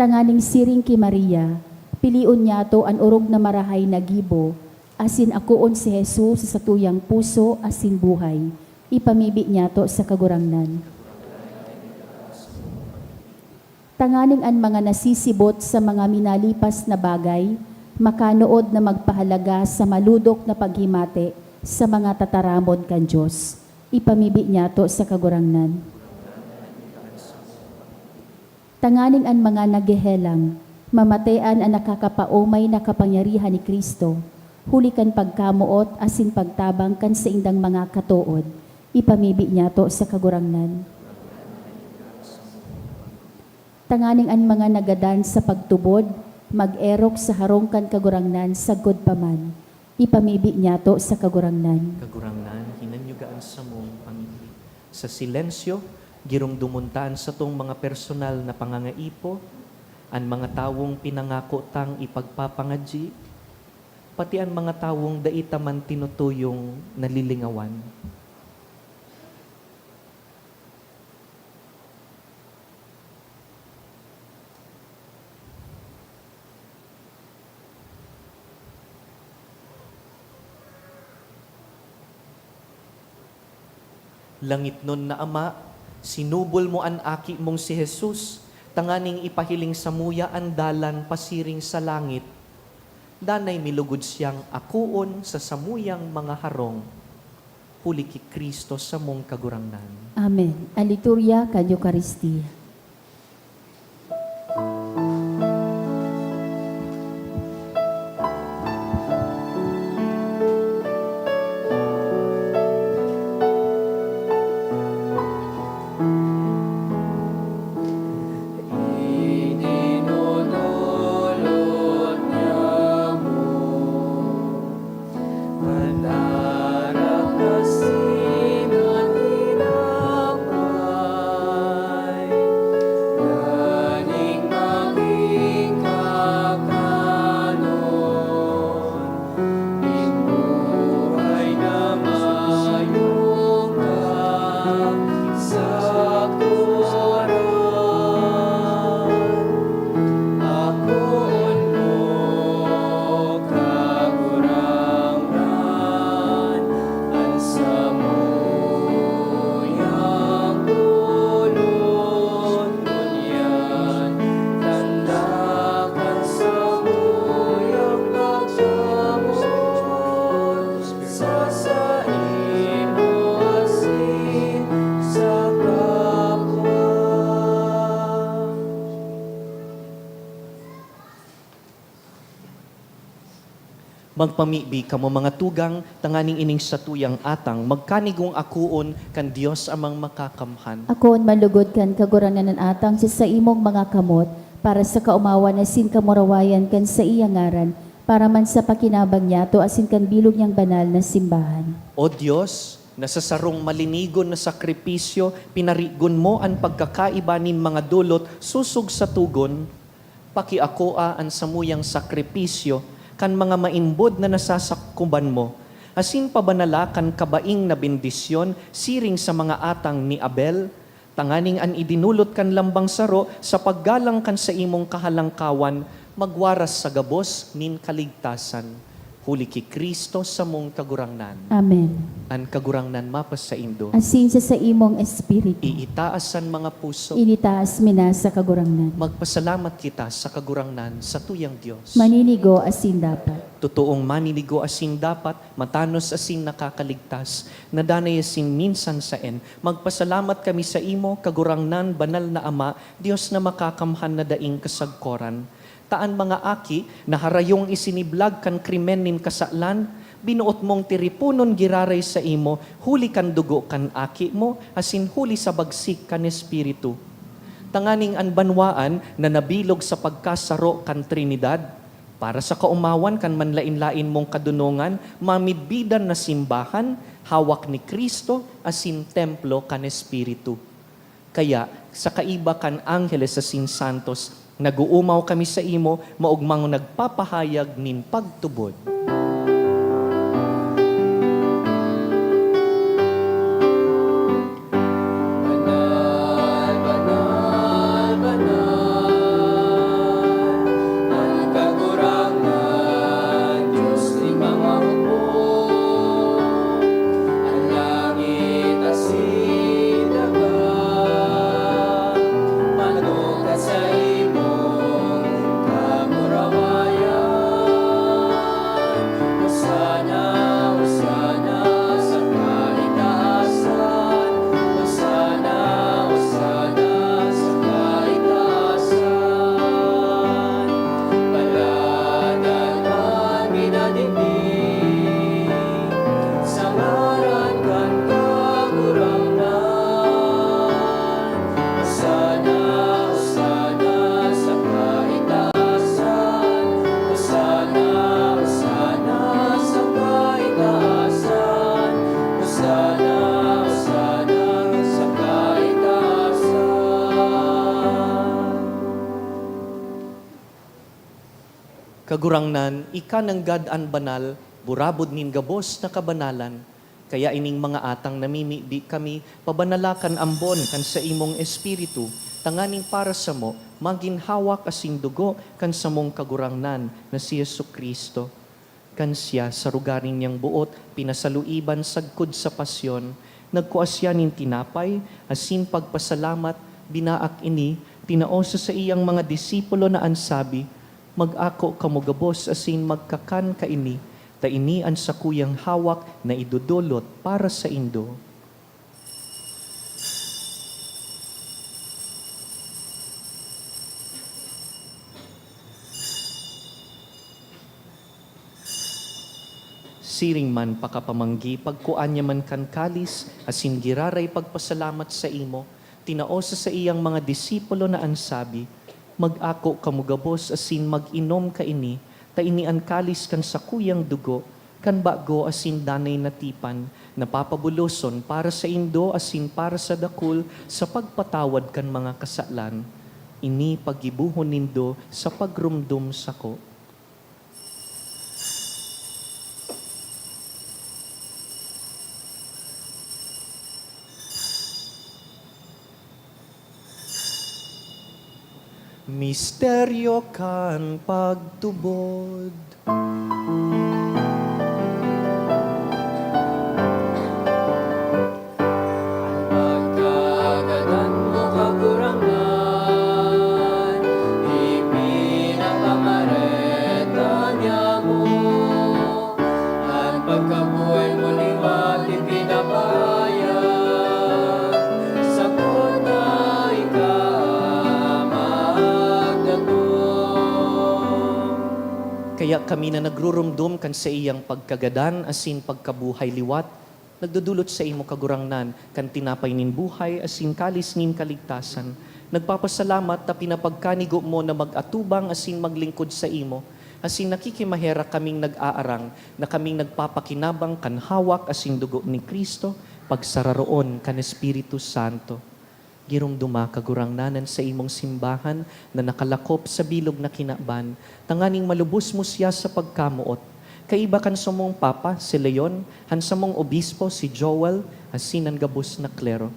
Tanganing siring ki Maria, pilion niyato an orog na marahay na gibo, asin akoon si Jesus sa satuyang puso asin buhay. Ipamibi niyato sa Kagurangnan. Tanganing an mga nasisibot sa mga minalipas na bagay, makanood na magpahalaga sa malodok na paghimate sa mga tataramon kan Dios. Ipamibi niyato sa Kagurangnan. Tanganing an mga naghehelang, mamatean an nakakapaomay na kapangyarihan ni Cristo, huli kan pagkamoot asin pagtabang kan saindang mga katood, ipamibi niyato sa Kagurangnan. Tanganing an mga nagadan sa pagtubod, mag-erok sa harong kan Kagurangnan sagkod pa man, ipamibi niyato sa Kagurangnan. Kagurangnan, hinanyuga an samong pamibi. Sa silensyo, giromdomon ta an satong mga personal na pangangaipo, an mga tawong pinangako tang ipagpapangadyi, pati an mga tawong dai ta man tinutuyong nalilingawan. Langitnon na Ama, sinubol mo an Aki mong si Jesus, tanganing ipahiling samuya an dalan pasiring sa langit. Danay mi lugod siyang akoon sa samuyang mga harong, huli ki Cristo samong Kagurangnan. Amen. An liturya kan Eukaristia. Itinutulot niya mo. Mandarak asin an tinapay, nganing magin kakanon nin buhay na mayong kasagkoran. Akoon mo, Kagurangnan, an samuyang tolos, ngunyan tanda kan samuyang pagkamoot sa saimo asin sa kapwa. Magpamibi kamo, mga tugang, tanganing ining satuyang atang magkanigong akoon kan Dios Amang Makakamhan. Akoon man lugod kan Kagurangnan an atang sa saimong mga kamot, para sa kaomawan asin kamurawayan kan saiyang ngaran, para man sa pakinabang niyato asin kan bilog niyang banal na simbahan. O Dios, na sa sarong malinigon na sakripisyo pinarigon mo an pagkakaiba nin mga dolot sosog sa togon, Pakiakoa an samuyang sakripisyo kan mga maimbod na nasasakuban mo, asin pabanala kan kabaing na bendisyon siring sa mga atang ni Abel, tanganing an idinulot kan lambang saro sa paggalang kan saimong kahalangkawan magwaras sa gabos nin kaligtasan. Huli ki Cristo samong Kagurangnan. Amen. An Kagurangnan mapasaindo. Asin sa saimong espiritu. Iitaas an mga puso. Initaas mi na sa Kagurangnan. Magpasalamat kita sa Kagurangnan, satuyang Dios. Maninigo asin dapat. Totoong maninigo asin dapat, matanos asin nakakaligtas, na danay asin minsan saen. Magpasalamat kami saimo, Kagurangnan, Banal na Ama, Dios na makakamhan na daing kasagkoran. Ta an mga aki na harayong isiniblag kan krimen nin kasalan, binoot mong tiriponon giraray saimo huli kan dugo kan Aki mo asin huli sa bagsik kan Espiritu. Tanganing an banwaan na nabilog sa pagkasaro kan Trinidad, para sa kaomawan kan manlaen-laen mong kadonongan, mamidbidan na simbahan, hawak ni Cristo asin templo kan Espiritu. Kaya, sa kaiba kan angheles asin santos, nag-oomaw kami saimo, maogmang nagpapahayag nin pagtubod. Banal, banal, banal, an Kagurangnan, Dios nin mga hukbo. An langit asin daga, manukan saimong kamurawayan. Hosana, Hosana sa kaitaasan. Hosana, Hosana sa kaitaasan. Palad an minadigdi sa ngaran kan Kagurangnan. Hosana, Hosana sa kaitaasan. Hosana, Hosana sa kaitaasan. Hosana, Hosana sa kaitaasan. Kagurangnan, ika nanggad an banal, burabod nin gabos na kabanalan. Kaya ining mga atang namimibi kami, pabanala kan ambon kan saimong Espiritu, tanganing para samo magin hawak asin dugo kan samong Kagurangnan na si Jesu-Cristo. Kan siya, sa rogaring niyang boot, pinasaluiban sagkod sa pasyon, nagkua siya nin tinapay, asin pagpasalamat, binaak ini, tinao sa saiyang mga disipulo na an sabi, "Mag-ako kamo gabos asin magkakan kaini, ta ini an sakuyang hawak na idodolot para saindo." Siring man pakapamanggi, pagkua niya man kan kalis, asin giraray pagpasalamat saimo, tinao sa saiyang mga disipulo na an sabi, "Mag-ako kamo gabos asin mag-inom kaini, ta ini an kalis kan sakuyang dugo, kan bago asin danay na tipan, na papabuloson para saindo asin para sa dakul sa pagpatawad kan mga kasalan. Ini paggibohon nindo sa pagromdom sako." Misteryo kan pagtubod. An pagkagadan mo, Kagurangnan, ipinapamareta niamo. An pagkabuhay mo liwat ipinapahayag, sagkod na ika magdatong. Kaya kami na nagruromdom kan saiyang pagkagadan asin pagkabuhay liwat, nagdodolot saimo, Kagurangnan, kan tinapay nin buhay asin kalis nin kaligtasan. Nagpapasalamat ta pinapagkanigo mo na mag-atubang asin maglingkod saimo, asin nakikimaherak kaming nag-aarang na kaming nagpapakinabang kan hawak asin dugo ni Cristo, pagsararoon kan Espiritu Santo. Giromdoma, Kagurangnan, an saimong simbahan na nakalakop sa bilog na kinaban, tanganing malubos mo siya sa pagkamoot. Kaiba kan samong Papa, si Leon, an samong Obispo, si Joel, asin an gabos na klero.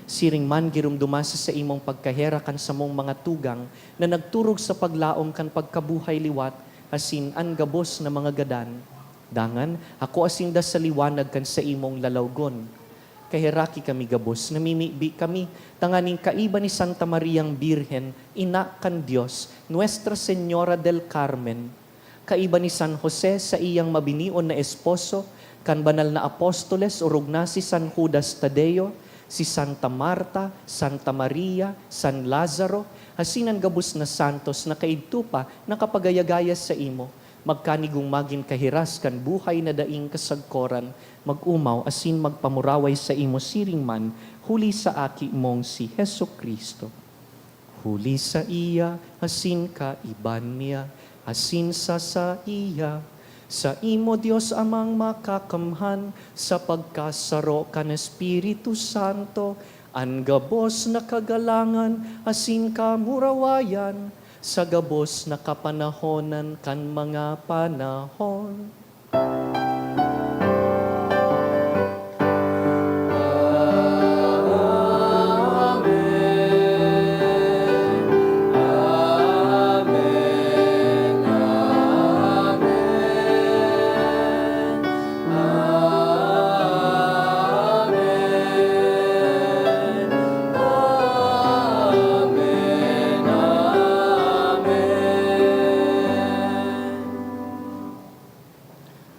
Siring man, giromdoma sa saimong pagkaherak an samong mga tugang na nagturog sa paglaom kan pagkabuhay liwat, asin an gabos na mga gadan. Dangan, hakoa sinda sa liwanag kan saimong lalawgon. Kaheraki kami gabos, namimibi kami, tanganing kaiba ni Santa Mariang Birhen, Ina kan Dios, Nuestra Señora del Carmen, kaiba ni San Jose, saiyang mabinion na esposo, kan banal na apostoles, orog na si San Judas Tadeo, si Santa Marta, Santa Maria, San Lazaro, asin an gabos na santos na kaidto pa nakapagayagaya saimo, magkanigong magin kahiras kan buhay na daing kasagkoran, mag-omaw asin magpamuraway saimo siring man, huli sa Aki mong si Jesu-Cristo. Huli saiya, asin kaiba niya, asin sa saiya, saimo, Dios Amang Makakamhan, sa pagkasaro kan Espiritu Santo, an gabos na kagalangan asin kamurawayan, sa gabos na kapanahonan kan mga panahon.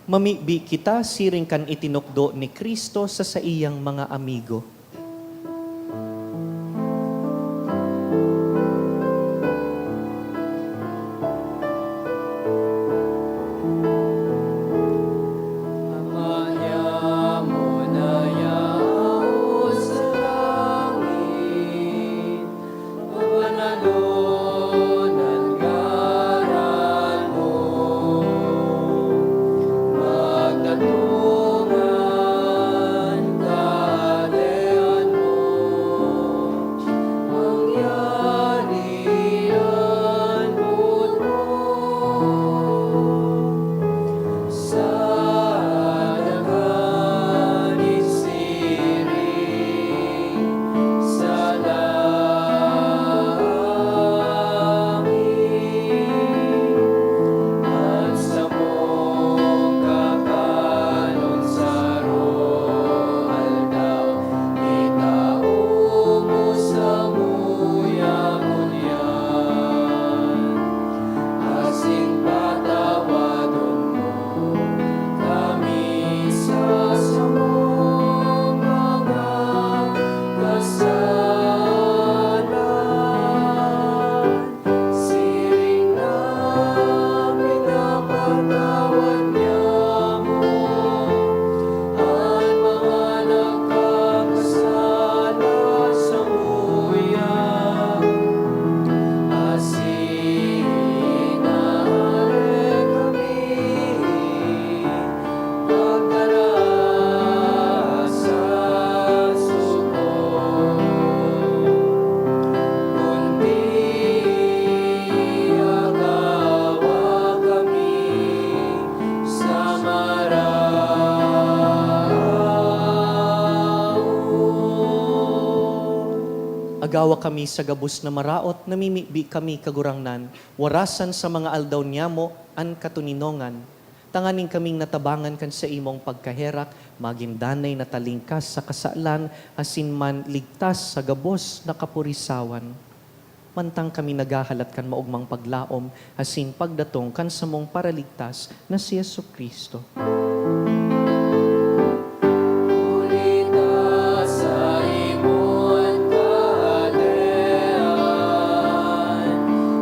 Mamibi kita siring kan itinukdo ni Cristo sa saiyang mga amigo. Ama niamo na yaon sa langit, mabanalon an ngaran mo, magdatong an Kahadean mo, mangyari an boot mo sa daga nin siring sa langit. An samong kakanon sa aroaldaw, itao mo samuya ngunyan, asin patawadon mo kami sa samong mga kasalan, siring na pinapatawad niamo an mga nagkakasala samuya, asin aare kami pagdara sa sukol, kundi agawa kami sa maraot. Agawa kami sa gabos na maraot, namimibi kami, Kagurangnan, warasan sa mga aldaw niyamo an katoninongan, tanganing kaming natabangan kan saimong pagkaherak, magin danay na talingkas sa kasalan, asin man ligtas sa gabos na kapurisawan. Mantang kami naghahalat kan maogmang paglaom asin pagdatong kan samong Paraligtas na si Jesu-Cristo. Huli ta saimo an kahadean,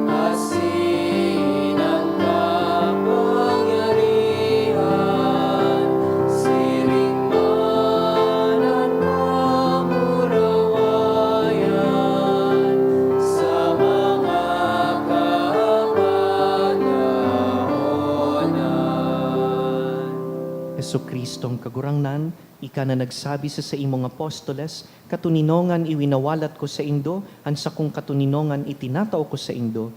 asin an kapangyarihan, siring man an kamurawayan, sa mga kapanahonan. Kagurangnan, ika na nagsabi sa saimong apostoles, "Katoninongan iwinawalat ko saindo, an sakong katoninongan itinatao ko saindo."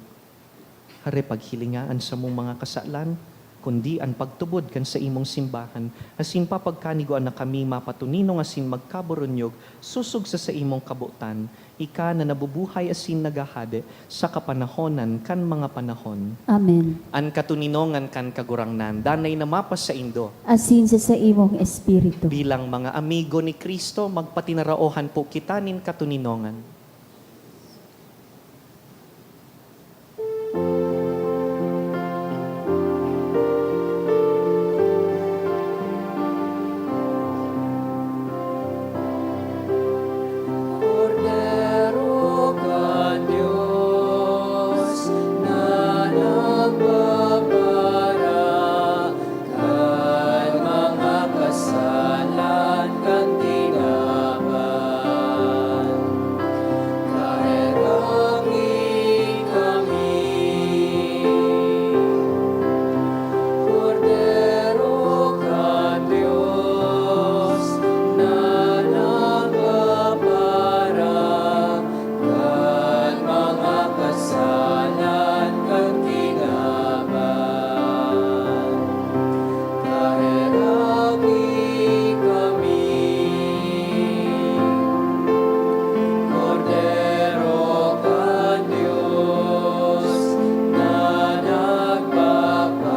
Hare paghilinga an samong mga kasalan, kundi an pagtubod kan saimong simbahan, asin papagkanigoan na kami mapatoninong asin magkaburunyog sosog sa saimong kabotan, ika na nabubuhay asin naghahade sa kapanahonan kan mga panahon. Amen. An katoninongan kan Kagurangnan danay na mapasaindo. Asin sa saimong espiritu. Bilang mga amigo ni Cristo, magpatinaraohan po kita nin katoninongan. Kordero kan Dios na nagpapara kan mga kasalan kan kinaban, kaheraki kami. Kordero kan Dios na nagpapara kan mga kasalan kan kinaban, kaheraki kami. Kordero kan Dios na nagpapara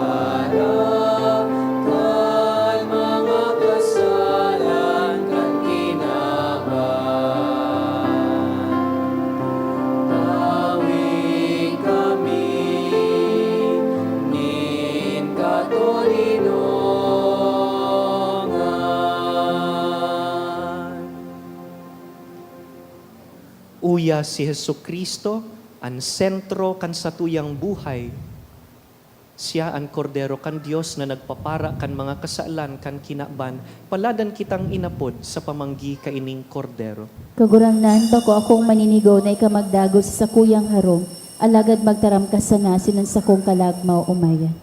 kan mga kasalan kan kinaban, tawi kami nin katoninongan. Uya si Jesu-Cristo, an sentro kan satuyang buhay. Siya an Kordero kan Dios na nagpapara kan mga kasalan kan kinaban. Paladan kitang inapod sa pamanggi kaining Kordero. Kagurangnan, bako akong maninigo na ika magdagos sa sakuyang harong, alagad magtaram ka sana asin an sakong kalagmaw umayan.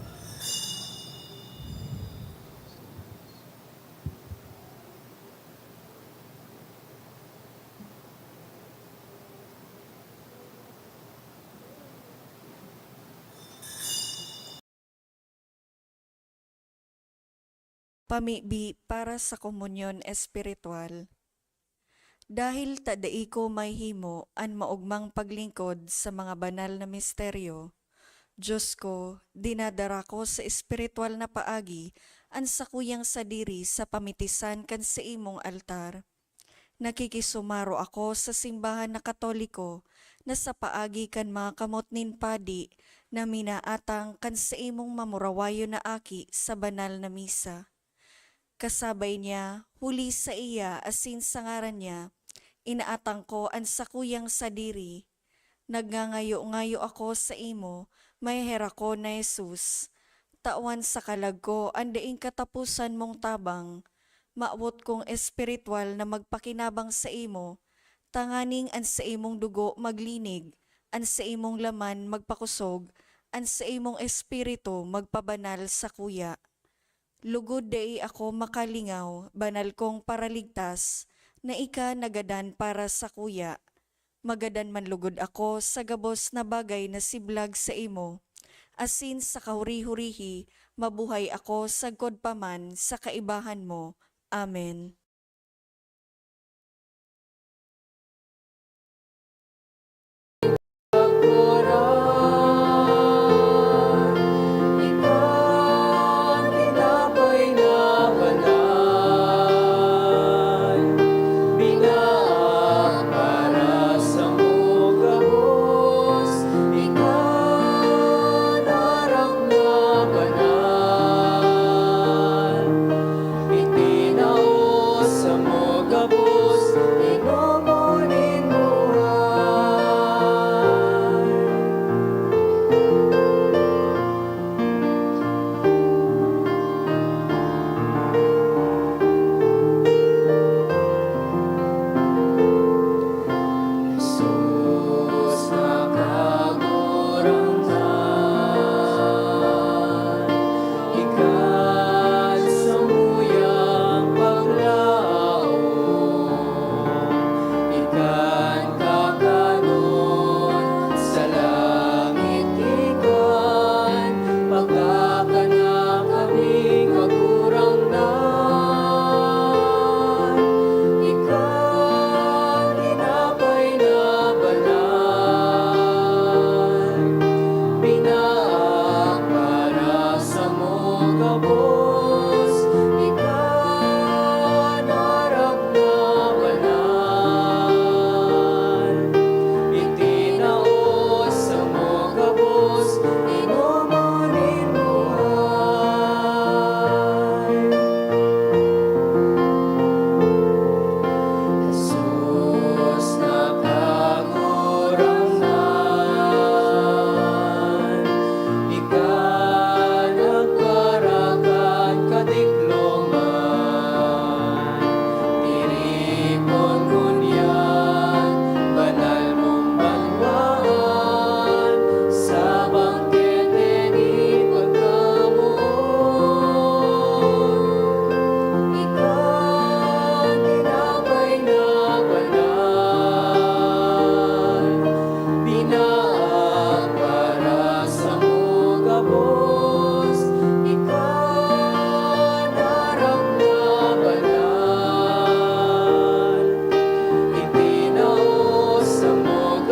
Pamibi para sa komunyon espiritual. Dahil ta dai ko mahimo an maogmang paglingkod sa mga banal na misteryo, Dios ko, dinadara ko sa espiritual na paagi an sakuyang sadiri sa pamitisan kan saimong altar. Nakikisumaro ako sa simbahan na Katoliko na sa paagi kan mga kamot nin padi na minaatang kan saimong mamurawayon na aki sa banal na misa. Kasabay niya, huli saiya asin sa ngaran niya, inaatang ko an sakuyang sadiri. Nagngangayo-ngayo ako saimo, maheherakon na Jesus. Tawan sa kalag ko an daing kataposan mong tabang. Mawot kong espiritual na magpakinabang saimo, tanganing an saimong dugo maglinig, an saimong laman magpakosog, an saimong espiritu magpabanal sakuya. Lugod dai ako makalingaw, banal kong Paraligtas, na ika nagadan para sakuya. Magadan man lugod ako sa gabos na bagay na siblag saimo, asin sa kahuri-hurihi mabuhay ako sagkod pa man sa kaibahan mo. Amen.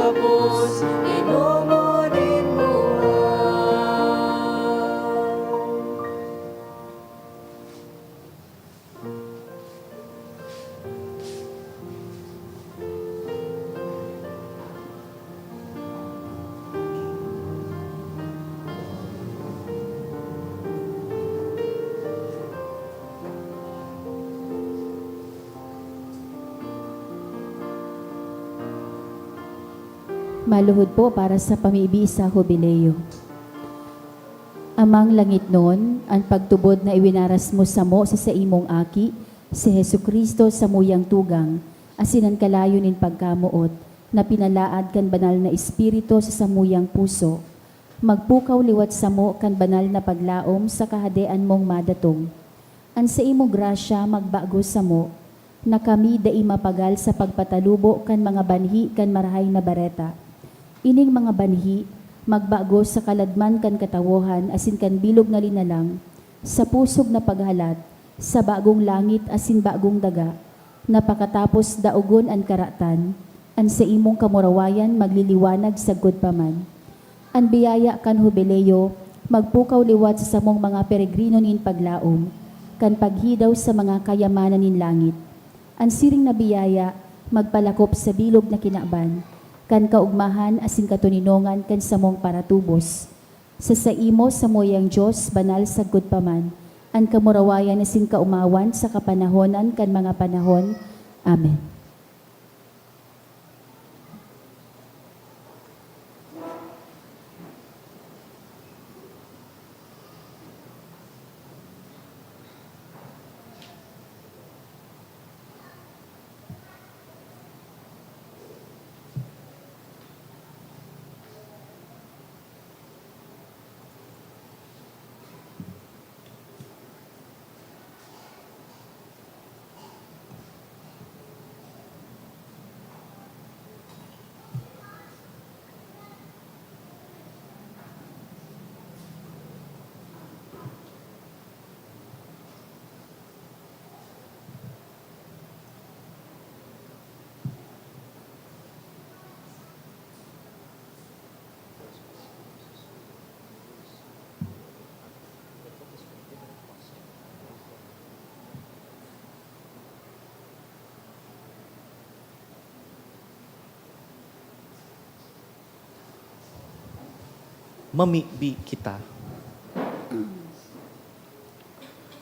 Tapos inumo nin buhay. Maluhod po para sa pamibi sa Hubileo. Amang langitnon, an pagtubod na iwinaras mo samo sa saimong Aki, si Jesu-Cristo, samuyang tugang, asin an kalayo nin pagkamoot, na pinalaad kan Banal na Espiritu sa samuyang puso, magpukaw liwat samo kan banal na paglaom sa Kahadean mong madatong. An saimong grasya magbago samo, na kami dai mapagal sa pagpatalubo kan mga banhi kan Marahay na Bareta. Ining mga banhi magbago sa kaladman kan katawohan asin kan bilog na linalang, sa pusog na paghalat, sa bagong langit asin bagong daga, na pakatapos daogon an karatan, an saimong kamurawayan magliliwanag sagkod pa man. An biyaya kan Hubileo magpukaw liwat sa samong mga peregrino nin paglaom kan paghidaw sa mga kayamanan nin langit. An siring na biyaya magpalakop sa bilog na kinaban kan kaogmahan asin katoninongan kan samong paratubos. Sa saimo, samuyang Dios, banal sagkod pa man, an kamurawayan asin kaomawan sa kapanahonan kan mga panahon. Amen. Mamibi kita.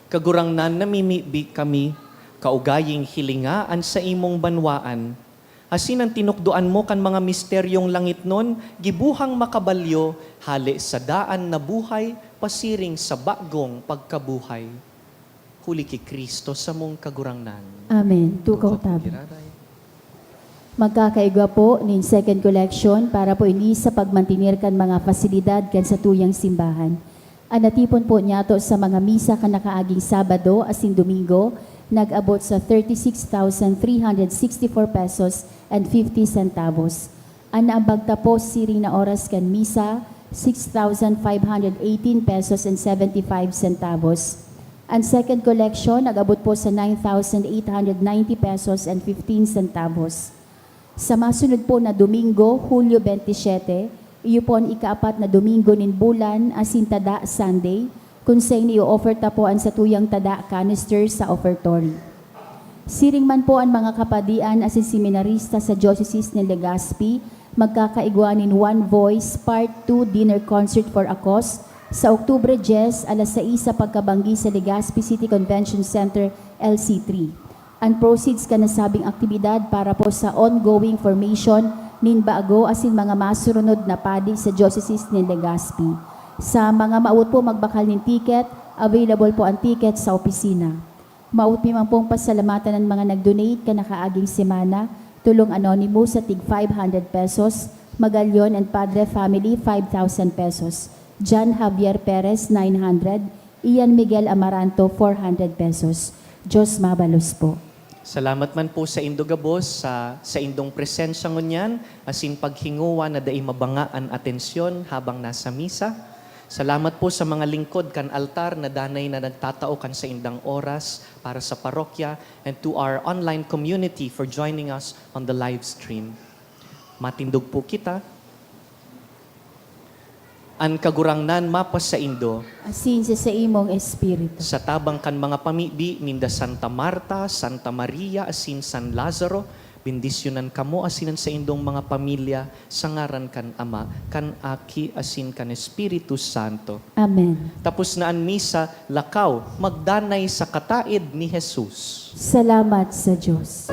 Kagurangnan, namimibi kami, kaugaying hilinga an saimong banwaan, asin an tinukdoan mo kan mga misteryong langitnon gibuhang makabalyo hale sa daan na buhay pasiring sa bagong pagkabuhay. Huli ki Cristo samong Kagurangnan. Amen. Tukaw tabi. Giraray. Magkakaigwa po nin second collection para po ini sa pagmantener kan mga pasilidad kan satuyang simbahan. An natipon po niyato sa mga misa kan nakaaging Sabado asin Domingo nag-abot sa thirty-six thousand three hundred sixty-four pesos and fifty centavos. An naambag ta po siring na oras kan misa, six thousand five hundred eighteen pesos and seventy-five centavos. An second collection nag-abot po sa nine thousand eight hundred ninety pesos and fifteen centavos. Sa masunod po na Domingo, Hulyo twenty-seven, iyo po an ikaapat na Domingo nin bulan, asin tada Sunday, kun saen i-offer ta po an satuyang tada canister sa offertory. Siring man po an mga kapadian asin seminarista sa Diocese nin Legazpi, magkakaigwa nin One Voice Part two Dinner Concert for a Cause sa Oktubre dyes, alas sais sa pagkabanggi sa Legazpi City Convention Center, L C three. An proceeds kan nasabing aktibidad para po sa ongoing formation nin bago asin mga masurunod na padi sa Diocese nin Legazpi. Sa mga maawot po magbakal nin ticket, available po an ticket sa opisina. Maawot mi man pong pasalamatan an mga nag-donate kan nakaaging semana, Tulong Anonymous sa tig five hundred pesos, Magalyon and Padre Family, five thousand pesos, John Javier Perez, nine hundred, Ian Miguel Amaranto, four hundred pesos. Diyos mabalos po. Salamat man po sa indo gabos sa saindong presensya ngunyan, asin paghingowa na dai mabanga an atensyon habang nasa misa. Salamat po sa mga lingkod kan altar na danay na nagtatao kan saindang oras para sa parokya, and to our online community for joining us on the live stream. Matindog po kita. An Kagurangnan mapasaindo. Asin sa saimong espiritu. Sa tabang kan mga pamibi ninda Santa Marta, Santa Maria, asin San Lazaro, bendisyonan kamo asin an saindong mga pamilya sa ngaran kan Ama, kan Aki, asin kan Espiritu Santo. Amen. Tapos na an misa, lakaw, magdanay sa kataed ni Jesus. Salamat sa Diyos.